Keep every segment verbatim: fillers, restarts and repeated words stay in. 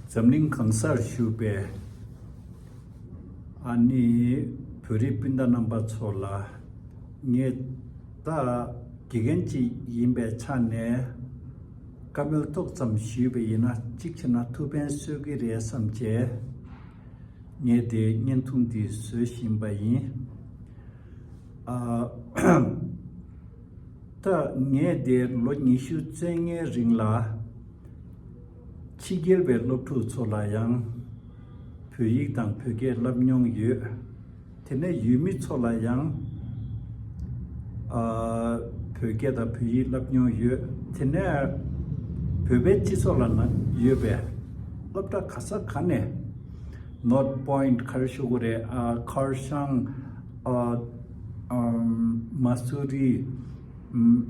འཛམ་གླིང་གང་སར་བཞུགས་པའི་ཨ་ནི་བོད་རིགས་སྤུན་ཟླ་རྣམ་པ་ཚོ་ལ། ངས་ད་དགེ་རྒན་ཅིག་ཡིན་པའི་ཆ་ནས་བཀའ་མོལ་ཏོག་ཙམ་ཞུས་པ་ཡིན་ན། གཅིག་བྱས་ན་ཐུགས་ཕན་གསོས་ཀྱི་རེད་བསམ་བྱས། ངས་དེ་བརྙན་ཐུང་འདི་བཟོ་བཞིན་པ་ཡིན། ཨ། ད་ངས་དེ་ལོ་ཉི་ཤུ་རྩ་ལྔའི་རིང་ལ་ཕྱི་རྒྱལ་བའི་སློབ་ཕྲུག་ཚོ་ལ་ཡང་བོད་ཡིག་དང་བོད་སྐད་བསླབ་མྱོང་ཡོད། དེ་ནས་ཡུལ་མི་ཚོ་ལ་ཡང་ཨ། བོད་སྐད་དང་བོད་ཡིག་བསླབ་མྱོང་ཡོད། དེ་ནས་བོད་པའི་སྤྱི་ཚོགས་ལ་ན་ཡོད་པའི་སློབ་གྲྭ་ག་ས་ག་ནས། North Point ག་རེ་ཞུ་དགོས་རེད། ཨ། ཁར་ཤང་། ཨ། ཨམ། མ་སུ་རི། ཨམ།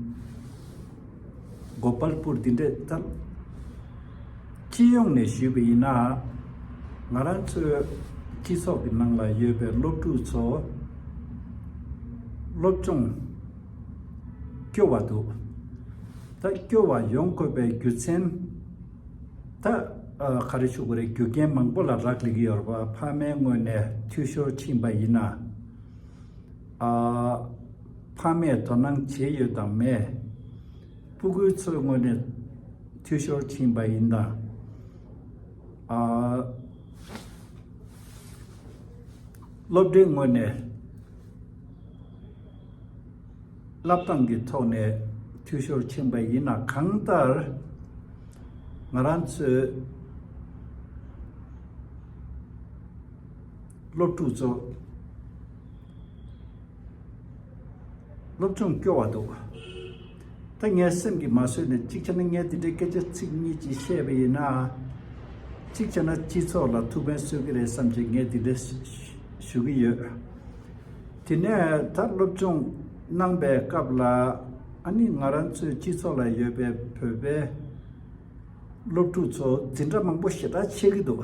གོ་པལ་པུར་འདི་འདྲའི་ད་སྤྱི་ཡོངས་ནས་ཞུས་པ་ཡིན་ན། ང་རང་ཚོའི་སྤྱི་ཚོགས་ཀྱི་ནང་ལ་ཡོད་པའི་སློབ་ཕྲུག་ཚོ་སློབ་སྦྱོང་སྐྱོ་བ་འདུག་ད་སྐྱོ་བ་ཡོང་དགོས་པའི་རྒྱུ་མཚན། ད་ཨ། ག་རེ་ཞུ་དགོས་རེད། རྒྱུ་རྐྱེན་མང་པོ་ལ་རག་ལས་ཀྱི་ཡོད་རེད་པ། ཕ་མའི་ངོས་ནས་འཐུས་ཤོར་ཕྱིན་པ་ཡིན་ན། ཨ། ཕ་མས་དོ་སྣང་བྱས་ཡོད་དམ་མེད། སྤུ་གུ་ཚོའི་ངོས་ནས་འཐུས་ཤོར་ཕྱིན་པ་ཡིན་དང་། ཨ། སློབ་གྲྭའི་ངོས་ནས་བསླབ་སྟངས་ཀྱི་ཐོག་ནས་འཐུས་ཤོར་ཕྱིན་པ་ཡིན་ན། གང་ལྟར་ང་རང་ཚོའི་སློབ་ཕྲུག་ཚོ་སློབ་སྦྱོང་སྐྱོ་བ་འདུག་ད་ངའི་སེམས་ཀྱིས་མ་བཟོད་ནས། གཅིག་བྱས་ན་ངས་འདི་འདྲའི་སྐད་ཆ་ཚིག་གཉིས་ཅིག་བཤད་པ་ཡིན་ན། གཅིག་བྱས་ན་སྤྱི་ཚོགས་ལ་ཐུགས་ཕན་གསོས་ཀྱི་རེད་བསམ་བྱས་ངས་འདི་འདྲ་ཞུ་གི་ཡོད། དེ་ནས་ད་སློབ་སྦྱོང་གནང་པའི་སྐབས་ལ། ཨ་ནི་ང་རང་ཚོའི་སྤྱི་ཚོགས་ལ་ཡོད་པའི་བོད་པའི་སློབ་ཕྲུག་ཚོ་འཛིན་གྲྭ་མང་པོ་ཞེ་དྲག་ཆད་ཀྱི་འདུག་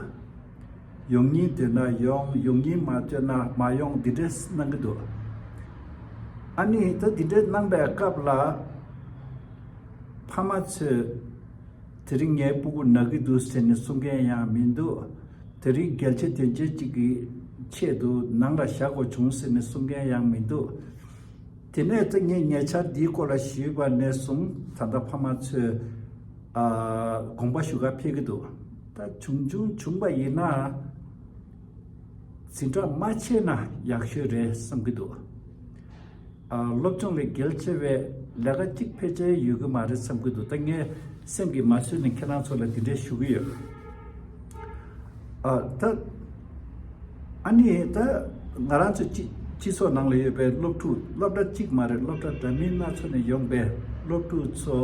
ཡོང་སྙིང་འདོད་ན་ཡོང་། ཡོང་སྙིང་མ་འདོད་ན་མ་ཡོང་། འདི་འདྲས་གནང་གི་འདུག་ཨ་ནི་ད་འདི་འདྲས་གནང་པའི་སྐབས་ལ་ཕ་མ་ཚོས། དེ་རིང་ངའི་སྤུ་གུ་ན་གི་འདུག་ཟེར་ནས་གསུང་མཁན་ཡང་མི་འདུག་དེ་རིང་གལ་ཆེ་དོན་ཆེ་གཅིག་གི་ཆེད་དུ་ནང་ལ་བཞག་དགོས་བྱུང་ཟེར་ནས་གསུང་མཁན་ཡང་མི་འདུག་དེ་ནས་ད་ངས་ཉེ་ཆར་འདིའི་སྐོར་ལ་ཞུས་པ་ནས་བཟུང་ད་ལྟ་ཕ་མ་ཚོས་ཨ། དགོངས་པ་ཞུ་ག་ཕེབས་ཀྱི་འདུག་ད་བྱུང་བྱུང་བྱུང་པ་ཡིན་ན། འཛིན་གྲྭ་མ་ཆད་ན་ཡག་ཤོས་རེད་བསམ་གྱི་འདུག་ཨ། སློབ་སྦྱོང་ལས་གལ་ཆེ་བའི་ལས་ཀ་གཅིག་ཕལ་ཆེར་ཡོད་ཀྱི་མ་རེད་བསམ་གྱི་འདུག་ད་ངས་སེམས་ཀྱིས་མ་བཟོད་ནས་ཁྱེད་རང་ཚོ་ལ་འདི་འདྲས་ཞུ་གི་ཡོད། ཨ། ད་ཨ་ནི་ད་ང་རང་ཚོ་སྤྱི་སྤྱི་ཚོགས་ནང་ལ་ཡོད་པའི་སློབ་ཕྲུག་སློབ་གྲྭ་གཅིག་མ་རེད། སློབ་གྲྭ་འདྲ་མིན་སྣ་ཚོགས་ནས་ཡོང་པའི་སློབ་ཕྲུག་ཚོ།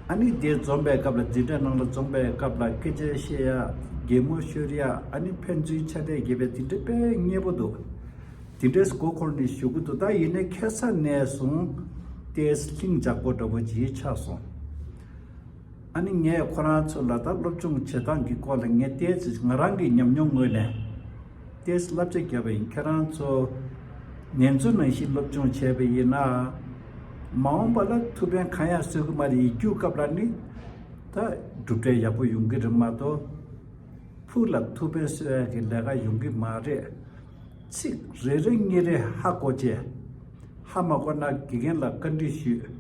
ཨ་ནི་དེ་འཛོམས་པའི་སྐབས་ལ། འཛིན་གྲྭ་ནང་ལ་འཛོམས་པའི་སྐབས་ལ་སྐད་ཆ་བཤད་ཡ། གད་མོ་ཤོར་ཡ། ཨ་ནི་ཕན་ཚུན་ཆ་འདྲེས་རྒྱབ་པའི་དེ་འདྲ་དཔེ་མཉེས་པོ་འདུག་དེ་འདྲས་མགོ་འཁོར་ནས་བཞུགས་ཀྱི་འདུག་ད་ཡིན་ནའི་ཁ་སང་ནས་བཟུང་ཏོག་ཙམ་ལྷིང་འཇགས་པོ་འདྲ་པོ་ཅིག་ཆགས་སོང་། ཨ་ནི་ངས་ཁོ་རང་ཚོ་ལ་ད་སློབ་སྦྱོང་བྱེད་སྟངས་ཀྱི་སྐོར་ལ་ངས་ཏོག་ཙམ་ང་རང་གི་ཉམས་མྱོང་ངོས་ནས་ཏོག་ཙམ་བསླབ་བྱ་བརྒྱབ་པ་ཡིན། ཁྱེད་རང་ཚོ་ནན་ཚོད་ནང་བཞིན་སློབ་སྦྱོང་བྱས་པ་ཡིན་ན། མ་འོངས་པ་ལ་ཐུགས་ཕན་གང་ཡང་གསོས་ཀྱི་མ་རེད། ཡིག་རྒྱུགས་སྐབས་ལ་ནི་ད་གྲུབ་འབྲས་ཡག་པོ་ཡོང་གི་རེད་མ་གཏོགས། ཕུགས་ལ་ཐུགས་ཕན་གསོས་ཡག་གི་ལས་ཀ་ཡོང་གི་མ་རེད། ཚིག་རེ་རེ་གཉིས་རེ་ཧ་གོ་བྱས། ཧ་མ་གོ་ན་དགེ་རྒན་ལ་བཀའ་འདྲི་ཞུས།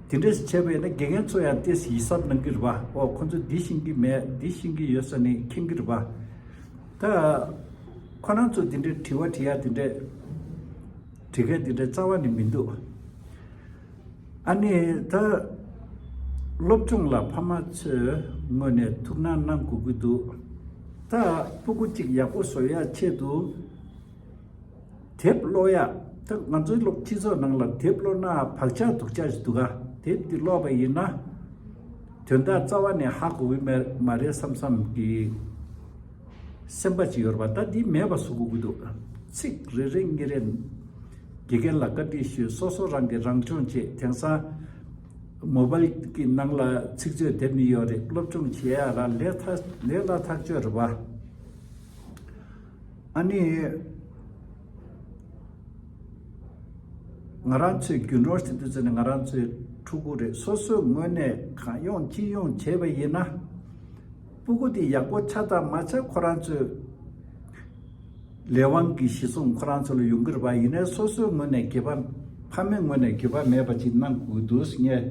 དེ་འདྲས་བྱས་པ་ཡིན་ན་དགེ་རྒན་ཚོ་ཡང་ཏོག་ཙམ་ཡིད་གཟབ་གནང་གི་རེད་པ། ཨོ། ཁོ་ཚོ་འདི་ཤེས་ཀྱི་མེད། འདི་ཤེས་ཀྱི་ཡོད་ས་ནི་མཁྱེན་གྱི་རེད་པ། ད་ཁོ་རང་ཚོ་དེ་འདྲའི་དྲི་བ་དྲི་ཡ་དེ་འདྲས། དྲི་མཁན་དེ་འདྲའི་རྩ་བ་ནས་མི་འདུག་ཨ་ནི་ད་སློབ་སྦྱོང་ལ་ཕ་མ་ཚོའི་ངོས་ནས་ཐུགས་སྣང་གནང་དགོས་ཀྱི་འདུག་ད་སྤུ་གུ་གཅིག་ཡག་པོ་བཟོ་ཡ་ཆེད་དུ་དེབ་ཀློག་ཡ། ད་ང་ཚོའི་སློབ་སྤྱི་ཚོགས་ནང་ལ་དེབ་ཀློག་ན་བག་ཆགས་སྡུག་ཅག་ཞིག་འདུག་ག་དེབ་འདི་ཀློག་པ་ཡིན་ན་དོན་དག་རྩ་བ་ནས་ཧ་གོ་གི་མེད་མ་རེད་བསམ་བསམ་གྱི་སེམས་པ་ཅིག་ཡོད་རེད་པ། ད་འདི་མེད་པ་བཟོ་དགོས་ཀྱི་འདུག་ཚིག་རེ་རེ་གཉིས་རེ་དགེ་རྒན་ལ་བཀའ་འདྲི་ཞུས། སོ་སོ་རང་གིས་རང་སྦྱོང་བྱས། དེང་སང་མོ་བལ་གྱི་ནང་ལ་ཚིག་མཛོད་དེབ་ནི་ཡོད་རེད། སློབ་སྦྱོང་བྱེད་ཡ་ལ་ལས་ཐ་ལས་སླ་ཐག་ཆོད་རེད་པ། ཨ་ནི། ང་རང་ཚོའི་རྒྱུ་ནོར་ཟེར་དུས་ཙམ་ནས་ང་རང་ཚོའི་ཕྲུ་གུ་རེད། སོ་སོའི་ངོས་ནས་གང་ཡོང་ཅི་ཡོང་བྱས་པ་ཡིན་ན། སྤུ་གུ་དེ་ཡག་པོ་ཆགས་དང་མ་ཆགས་ཁོ་རང་ཚོའི་ལས་དབང་གི་གཞི་བཟུང་ཁོ་རང་ཚོ་ལ་ཡོང་གི་རེད་པ། ཡིན་ནའི་སོ་སོའི་ངོས་ནས་འགྱོད་པ། ཕ་མའི་ངོས་ནས་འགྱོད་པ་མེད་པ་ཅིག་གནང་དགོས་འདུག་ངས་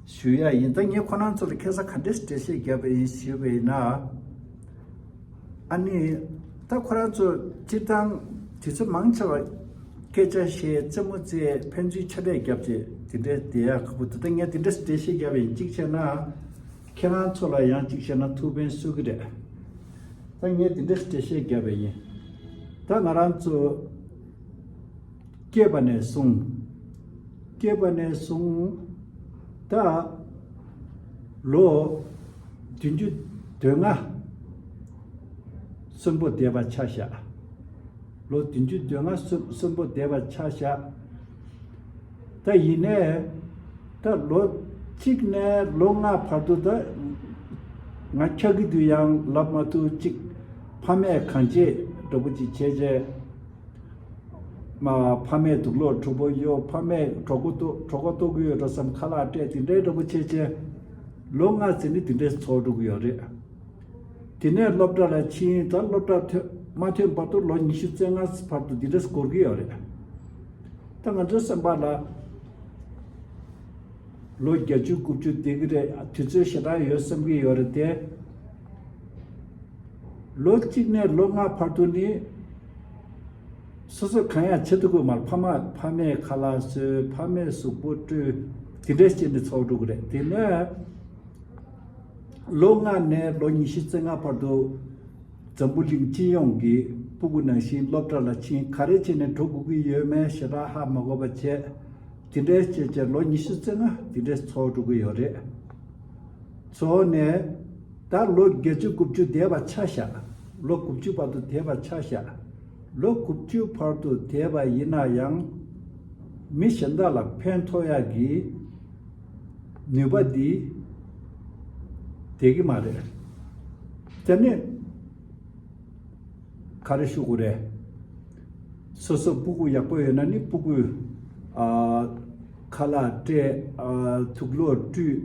ཞུ་ཡ་ཡིན། ད་ངས་ཁོ་རང་ཚོ་ལ་ཁ་སང་ག་འདྲས་འགྲེལ་བཤད་བརྒྱབ་པ་ཡིན་ཞུས་པ་ཡིན་ན། ཨ་ནི། ད་ཁོ་རང་ཚོ་སྤྱིར་བཏང་དུས་ཚོད་མང་ཆེ་བ་སྐད་ཆ་བཤད། རྩེད་མོ་རྩེ། ཕན་ཚུན་ཆ་ལས་བརྒྱབ་བྱས་དེ་འདྲའི་བསྡད་ཡག་ཁག་པོ་འདུག་ད་ངས་དེ་འདྲ་འགྲེལ་བཤད་བརྒྱབ་པ་ཡིན། གཅིག་བྱས་ན་ཁྱེད་རང་ཚོ་ལ་ཡང་གཅིག་བྱས་ན་ཐུགས་ཕན་གསོས་ཀྱི་རེད། ད་ངས་དེ་འདྲ་འགྲེལ་བཤད་བརྒྱབ་པ་ཡིན། ད་ང་རང་ཚོ་སྐྱེས་པ་ནས་བཟུང་། སྐྱེས་པ་ནས་བཟུང་། ད་ལོ་བདུན་ཅུ་དོན་ལྔ་གསོན་པོ་བསྡད་པ་ཆ་བཞག་ལོ་བདུན་ཅུ་དོན་ལྔ་གསོན་གསོན་པོ་བསྡད་པ་ཆ་བཞག་ད་ཡིན་ནའི་ད་ལོ་གཅིག་ནས་ལོ་ལྔ་བར་དུ་ད་ང་འཁྱག་གི་དུས་ཡང་ལབ་མ་ཐུབ། གཅིག་ཕ་མས་གང་བྱེད་འདྲ་པོ་ཅིག་བྱས་རྗེས། མ་ཕ་མས་དུག་ལོག་འཁྲུག་པོ་གཡོག་ཕ་མས་གྲོད་ཁོག་ལྟོགས་གྲོད་ཁོག་ལྟོགས་ཀྱི་ཡོད་འགྲོ་བསམ་ཁ་ལག་སྤྲད། དེ་འདྲའི་འདྲ་པོ་བྱས་རྗེས་ལོ་ལྔ་ཙམ་ནི་དེ་འདྲའི་འཚོ་འགྲོ་གི་ཡོད་རེད། དེ་ནས་སློབ་གྲྭ་ལ་ཕྱིན། ད་སློབ་གྲྭ་ཐོན་མ་ཐོན་བར་དུ་ལོ་ཉི་ཤུ་རྩ་ལྔ་བར་དུ་འདི་འདྲས་འགོར་གྱི་ཡོད་རེད། ད་ང་ཚོའི་སེམས་པ་ལ་ལོ་བརྒྱད་ཅུ་དགུ་བཅུ་བསྡད་ཀྱི་རེད། དུས་ཚོད་ཞེ་དྲག་ཡོད་བསམ་གྱི་ཡོད་རེད་དེ། ལོ་གཅིག་ནས་ལོ་ལྔ་བར་དུ་ནི་སོ་སོ་གང་ཡང་བྱེད་ཐུབ་ཀྱི་མ་རེད། ཕ་མ་ཕ་མས་ཁ་ལག་བཟོས། ཕ་མས་གཟུགས་པོ་བཀྲུས། དེ་འདྲས་བྱས་ནས་འཚོ་འགྲོ་གི་རེད། དེ་ནས། ལོ་ལྔ་ནས་ལོ་ཉི་ཤུ་རྩ་ལྔ་བར་དུ་འཛམ་བུ་གླིང་སྤྱི་ཡོངས་ཀྱི་སྤུ་གུ་ནང་བཞིན་སློབ་གྲྭ་ལ་ཕྱིན། ག་རེ་བྱས་ནས་འགྲོ་དགོས་ཀྱི་ཡོད་མེད་ཞེ་དྲག་ཧ་མ་གོ་བ་བྱས། དེ་འདྲའི་བྱས་བྱས་ལོ་ཉི་ཤུ་རྩ་ལྔ་དེ་འདྲའི་འཚོ་འགྲོ་གི་ཡོད་རེད། འཚོ་ནས་ད་ལོ་བརྒྱད་ཅུ་དགུ་བཅུ་བསྡད་པ་ཆ་བཞག་ལོ་དགུ་བཅུ་བར་དུ་བསྡད་པ་ཆ་བཞག་ལོ་དགུ་བཅུ་བར་དུ་བསྡད་པ་ཡིན་ན་ཡང་། མི་གཞན་དག་ལ་ཕན་ཐོགས་ཡག་གི་ནུས་པ་འདི་བསྡད་ཀྱི་མ་རེད། དེ་ནས་ག་རེ་ཞུ་དགོས་རེད། སོ་སོ་སྤུ་གུ་ཡག་པོ་ཡོད་ན་ནི་སྤུ་གུས་ཨ་ཁ་ལག་སྤྲད། ཨ་དུག་ལོག་བཀྲུས།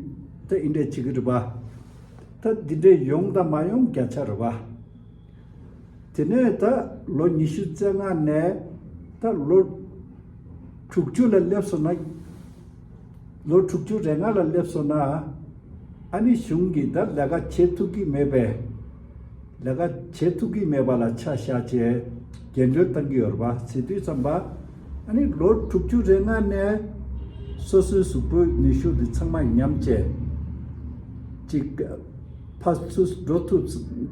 ད་འདི་འདྲས་བྱེད་ཀྱི་རེད་པ། ད་འདི་འདྲས་ཡོང་དང་མ་ཡོང་བརྒྱ་ཆ་རེད་པ། དེ་ནས་ད་ལོ་ཉི་ཤུ་རྩ་ལྔ་ནས་ད་ལོ་དྲུག་ཅུ་ལ་སླེབས་སོང་ན། ལོ་དྲུག་ཅུ་རེ་ལྔ་ལ་སླེབས་སོང་ན། ཨ་ནི་གཞུང་གིས་ད་ལས་ཀ་བྱེད་ཐུབ་ཀྱི་མེད་པས། ལས་ཀ་བྱེད་ཐུབ་ཀྱི་མེད་པ་ལ་ཆ་བཞག་བྱས་རྒན་གྲོན་གཏང་གི་ཡོད་རེད་པ། ཟེར་དུས་ཙམ་པ། ཨ་ནི་ལོ་དྲུག་ཅུ་རེ་ལྔ་ནས་སོ་སོའི་གཟུགས་པོའི་ནུས་ཤུགས་འདི་ཚང་མ་ཉམས་བྱས། གཅིག་ཕར་ཚུར་འགྲོ་ཐུབ།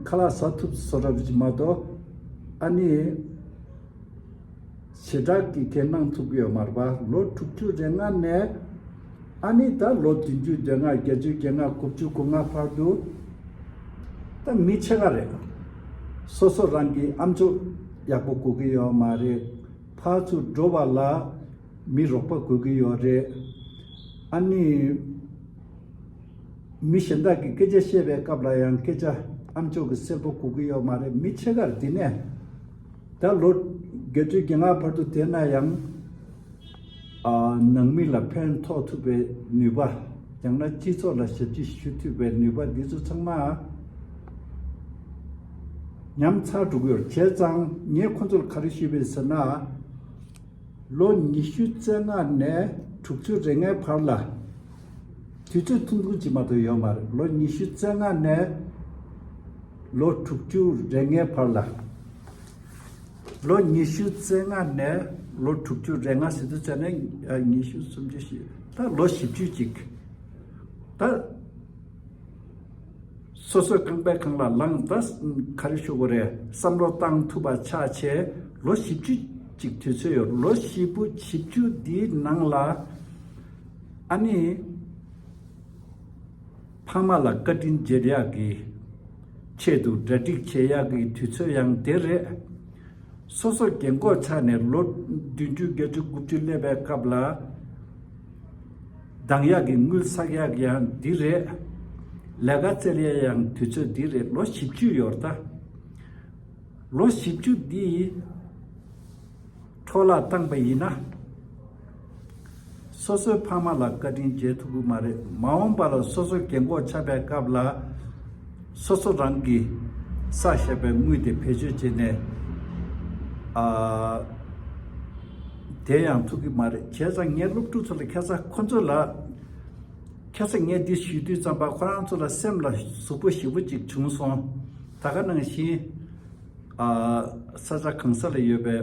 ཁ་ལག་ཟ་ཐུབ་བཟོ་འདྲ་ཅིག་མ་གཏོགས། ཨ་ནི་ཞེ་དྲག་གི་གལ་གནང་ཐུབ་ཀྱི་ཡོད་མ་རེད་པ། ལོ་དྲུག་ཅུ་རེ་ལྔ་ནས་ཨ་ནི་ད་ལོ་བདུན་ཅུ་དོན་ལྔ། བརྒྱད་ཅུ་གྱ་ལྔ། དགུ་བཅུ་གོ་ལྔ་བར་དུ་ད་མི་ཕྱེད་ཀ་རེད། སོ་སོ་རང་གི་ཨམ་ཅོག་ཡག་པོ་གོ་གི་ཡོད་མ་རེད། ཕར་ཚུར་འགྲོ་བ་ལ་མི་རོགས་པ་དགོས་ཀྱི་ཡོད་རེད། ཨ་ནི། མི་གཞན་དག་གིས་སྐད་ཆ་བཤད་པའི་སྐབས་ལ་ཡང་སྐད་ཆ་ཨམ་ཅོག་གིས་གསལ་པོ་གོ་གི་ཡོད་མ་རེད། མི་ཕྱེད་ཀར་དེ་ནས་ད་ལོ་བརྒྱད་ཅུ་གྱ་ལྔ་བར་དུ་བསྡད་ན་ཡང་། ཨ་ནང་མི་ལ་ཕན་ཐོགས་ཐུབ་པའི་ནུས་པ། ཡང་ན་སྤྱི་ཚོགས་ལ་ཞབས་ཕྱི་ཞུ་ཐུབ་པའི་ནུས་པ་འདི་ཚོ་ཚང་མ་ཉམས་ཚར་འགྲོ་གི་ཡོད་རེད། བྱས་ཙང་ངས་ཁོ་ཚོར་ག་རེ་ཞུས་པ་ཡིན་ཟེར་ན། ལོ་ཉི་ཤུ་རྩ་ལྔ་ནས་དྲུག་ཅུ་རེ་ལྔའི་བར་ལ། དུས་ཚོད་ཐུང་ཐུང་ཅིག་མ་གཏོགས་ཡོད་མ་རེད། ལོ་ཉི་ཤུ་རྩ་ལྔ་ནས་ལོ་དྲུག་ཅུ་རེ་ལྔའི་བར་ལ། ལོ་ཉི་ཤུ་རྩ་ལྔ་ནས་ལོ་དྲུག་ཅུ་རེ་ལྔ་ཟེར་དུས་ཙམ་ནས་ཉི་ཤུ་སུམ་ཅུ་བཞི། ད་ལོ་བཞི་བཅུ་ཅིག་ད། སོ་སོའི་རྐང་པའི་སྒང་ལ་ལངས། ད་ག་རེ་ཞུ་དགོས་རེད། བསམ་བློ་བཏང་ཐུབ་པ་ཆགས་བྱས་ལོ་བཞི་བཅུ་ཅིག་དུས་ཚོད་ཡོད། ལོ་བཞི་བཅུ་བཞི་བཅུ་འདིའི་ནང་ལ་ཨ་ནི་ཕ་མ་ལ་བཀའ་དྲིན་འཇལ་ཡག་གི་ཆེད་དུ་གྲ་སྒྲིག་བྱེད་ཡག་གི་དུས་ཚོད་ཡང་དེ་རེད། སོ་སོ་རྒན་གོག་ཆགས་ནས་ལོ་བདུན་ཅུ་བརྒྱད་ཅུ་དགུ་བཅུ་སླེབས་པའི་སྐབས་ལ། འདང་ཡག་གི་དངུལ་བསགས་ཡག་ཡང་འདི་རེད། ལས་ཀ་བཙལ་ཡག་ཡང་དུས་ཚོད་འདི་རེད། ལོ་བཞི་བཅུ་ཡོད་རེད་ད། ལོ་བཞི་བཅུ་འདི་འཕྲོ་བརླག་བཏང་པ་ཡིན་ན། སོ་སོའི་ཕ་མ་ལ་བཀའ་དྲིན་འཇལ་ཐུབ་ཀྱི་མ་རེད། མ་འོངས་པ་ལ་སོ་སོ་རྒན་གོག་ཆགས་པའི་སྐབས་ལ། སོ་སོ་རང་གིས་བསགས་བཞག་པའི་དངུལ་དེ་བེད་སྤྱོད་བྱས་ནས། ཨ། དེ་ཡང་ཐུབ་ཀྱི་མ་རེད། བྱས་ཙང་ངས་སློབ་ཕྲུག་ཚོ་ལ་ཁ་སང་ཁོ་ཚོ་ལ། ཁ་སང་ངས་འདི་ཞུས་དུས་ཙམ་པ་ཁོ་རང་ཚོ་ལ་སེམས་ལ་ཟུག་པོ་ཞེ་པོ་ཅིག་བྱུང་སོང་། ད་ག་ནང་བཞིན། ཨ། ས་ཆ་གང་ས་ལ་ཡོད་པའི་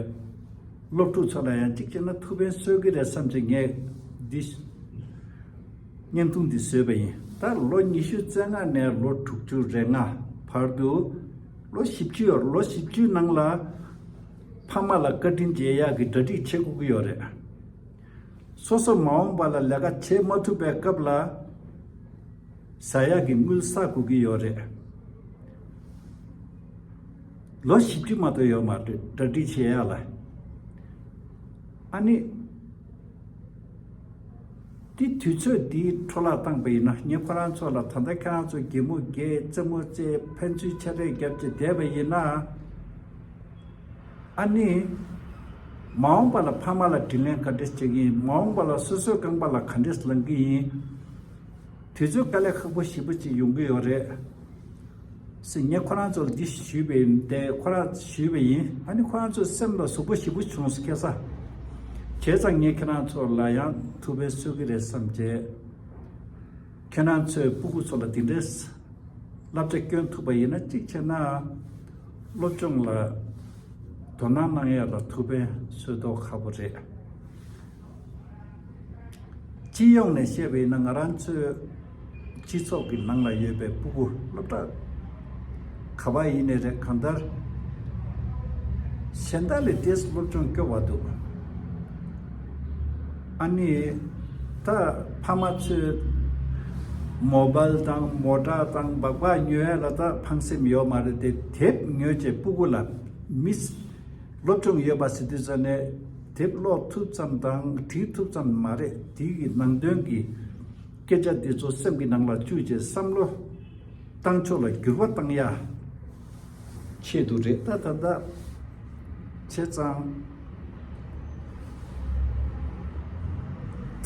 སློབ་ཕྲུག་ཚོ་ལ་ཡང་གཅིག་བྱས་ན་ཐུགས་ཕན་གསོས་ཀྱི་རེད་བསམ་བྱས་ངས་འདི་བརྙན་ཐུང་འདི་བཟོས་པ་ཡིན། ད་ལོ་ཉི་ཤུ་རྩ་ལྔ་ནས་ལོ་དྲུག་ཅུ་རེ་ལྔ་བར་དུ། ལོ་བཞི་བཅུ་ཡོད། ལོ་བཞི་བཅུའི་ནང་ལ་ཕ་མ་ལ་བཀའ་དྲིན་འཇལ་ཡག་གི་གྲ་སྒྲིག་བྱེད་དགོས་ཀྱི་ཡོད་རེད། སོ་སོ་མ་འོངས་པ་ལ་ལས་ཀ་བྱེད་མ་ཐུབ་པའི་སྐབས་ལ་ཟ་ཡག་གི་དངུལ་བསགས་དགོས་ཀྱི་ཡོད་རེད། ལོ་བཞི་བཅུ་མ་གཏོགས་ཡོད་མ་རེད། གྲ་སྒྲིག་བྱེད་ཡག་ལ། ཨ་ནི། འདི་དུས་ཚོད་འདིའི་འཕྲོ་བརླག་བཏང་པ་ཡིན་ན། ངས་ཁོ་རང་ཚོ་ལ། ད་ལྟ་ཁྱེད་རང་ཚོ་གད་མོ་བགད། རྩེད་མོ་རྩེ། ཕན་ཚུན་ཆ་རེས་བརྒྱབ་བྱས་བསྡད་པ་ཡིན་ན། ཨ་ནི། མ་འོངས་པ་ལ་ཕ་མ་ལ་དྲིན་ལན་ག་འདྲས་བྱེད་ཀྱི་ཡིན། མ་འོངས་པ་ལ་སོ་སོའི་རྐང་པ་ལ་ག་འདྲས་ལངས་ཀྱི་ཡིན། དུས་ཚོད་དཀའ་ལས་ཁག་པོ་ཞེ་པོ་ཅིག་ཡོང་གི་ཡོད་རེད་ཟེར་ངས་ཁོ་རང་ཚོ་ལ་འདི་ཞུས་པ་ཡིན་ཏེ། ཁོ་རང་ཞུས་པ་ཡིན། ཨ་ནི་ཁོ་རང་ཚོའི་སེམས་ལ་ཟུག་པོ་ཞེ་པོ་བྱུང་སོང་ཁ་སང་། བྱས་ཙང་ངས་ཁྱེད་རང་ཚོ་ལ་ཡང་ཐུགས་ཕན་གསོས་ཀྱི་རེད་བསམ་བྱས། ཁྱེད་རང་ཚོའི་སྤུ་གུ་ཚོ་ལ་འདི་འདྲས་བསླབ་བྱ་སྐྱོན་ཐུབ་པ་ཡིན་ན། གཅིག་བྱས་ན་སློབ་སྦྱོང་ལ་དོ་སྣང་གནང་ཡག་ལ་ཐུགས་ཕན་གསོས་མདོག་ཁ་པོ་རེད། སྤྱི་ཡོངས་ནས་བཤད་པ་ཡིན་ན། ང་རང་ཚོའི་སྤྱི་ཚོགས་ཀྱི་ནང་ལ་ཡོད་པའི་སྤུ་གུ་སློབ་གྲྭ་ག་པར་ཡིན་ནའི་རེད། གང་ལྟར་གཞན་དག་ལས་དེ་སློབ་སྦྱོང་སྐྱོ་བ་འདུག་ཨ་ནི། ད་ཕ་མ་ཚོས་མོ་བལ་དང་མོ་ཊ་དང་སྦག་སྦག་ཉོ་ཡ་ལ་ད་ཕངས་སེམས་ཡོད་མ་རེད་དེ། དེབ་ཉོས་བྱས་སྤུ་གུ་ལ། མི་སློབ་སྦྱོང་ཡོད་པ་ཟེར་དུས་ཙམ་ནས་དེབ་ཀློག་ཐུབ་ཙམ་དང་བྲིས་ཐུབ་ཙམ་མ་རེད། དེ་གི་ནང་དོན་གྱི་སྐད་ཆ་འདི་ཚོ་སེམས་ཀྱི་ནང་ལ་བཅུག་བྱས་བསམ་བློ་བཏང་ཕྱོགས་ལ་འགྱུར་བ་བཏང་ཡ་ཆེད་དུ་རེད། ད་ད་ལྟ་བྱས་ཙང་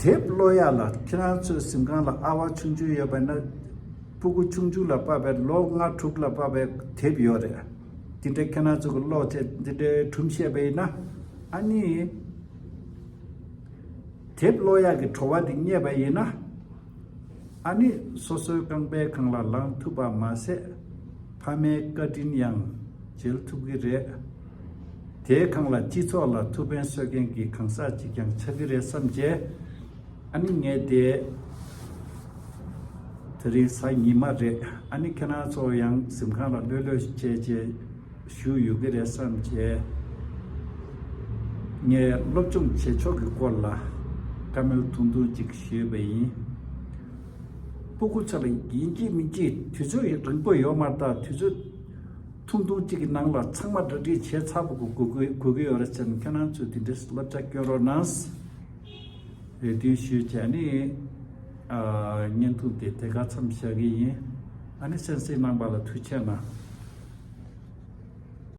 དེབ་ཀློག་ཡ་ལ། ཁྱེད་རང་ཚོའི་གཟིམ་ཁང་ལ་ཨ་བ་ཆུང་ཆུང་ཡོད་པ་ན། སྤུ་གུ་ཆུང་ཆུང་ལ་དཔག་པའི་ལོ་ལྔ་དྲུག་ལ་དཔག་པའི་དེབ་ཡོད་རེད། འདི་འདྲའི་ཁྱེད་རང་ཚོ་གི་ཀློག་བྱས་འདི་འདྲའི་སྒྲུང་བཤད་པ་ཡིན་ན། ཨ་ནི། དེབ་ཀློག་ཡག་གི་བྲོ་བ་འདི་རྙེད་པ་ཡིན་ན། ཨ་ནི་སོ་སོའི་རྐང་པའི་སྒང་ལ་ལངས་ཐུབ་པ་མ་ཟད། ཕ་མའི་བཀའ་དྲིན་ཡང་འཇལ་ཐུབ་ཀྱི་རེད། དེའི་སྒང་ལ་སྤྱི་ཚོགས་ལ་ཐུགས་ཕན་གསོས་མཁན་གྱི་གང་ཟག་ཅིག་ཀྱང་ཆགས་ཀྱི་རེད་བསམ་བྱས། ཨ་ནི་ངས་དེ་དེ་རིང་གཟའ་ཉི་མ་རེད། ཨ་ནི་ཁྱེད་རང་ཚོ་ཡང་གཟིམ་ཁང་ལ་ལྷོད་ལྷོད་བྱས་བྱས་བཞུགས་ཡོད་ཀྱི་རེད་བསམ་བྱས། ངས་སློབ་སྦྱོང་བྱེད་ཕྱོགས་ཀྱི་སྐོར་ལ་བཀའ་མོལ་ཐུང་ཐུང་ཅིག་ཞུས་པ་ཡིན། སྤུ་གུ་ཚོ་ལ་ཡིན་གཅིག་མིན་གཅིག་དུས་ཚོད་རིང་པོ་ཡོད་མ་རེད། ད་དུས་ཚོད་ཐུང་ཐུང་གཅིག་གི་ནང་ལ་ཚང་མ་གྲ་སྒྲིག་བྱས་ཚར་བ་དགོས་དགོས་དགོས་ཀྱི་ཡོད་རེད་ཟེར་ནས། ཁྱེད་རང་ཚོས་དེ་འདྲའི་བསླབ་བྱ་སྐྱོན་རོགས་གནང་། རེ་འདུན་ཞུས་བྱས་ནི། ཨ། བརྙན་ཐུང་དེ་དེ་ག་མཚམས་བཞག་གི་ཡིན། ཨ་ནི་གསན་གཟིགས་གནང་བ་ལ་ཐུགས་རྗེ་གནང་།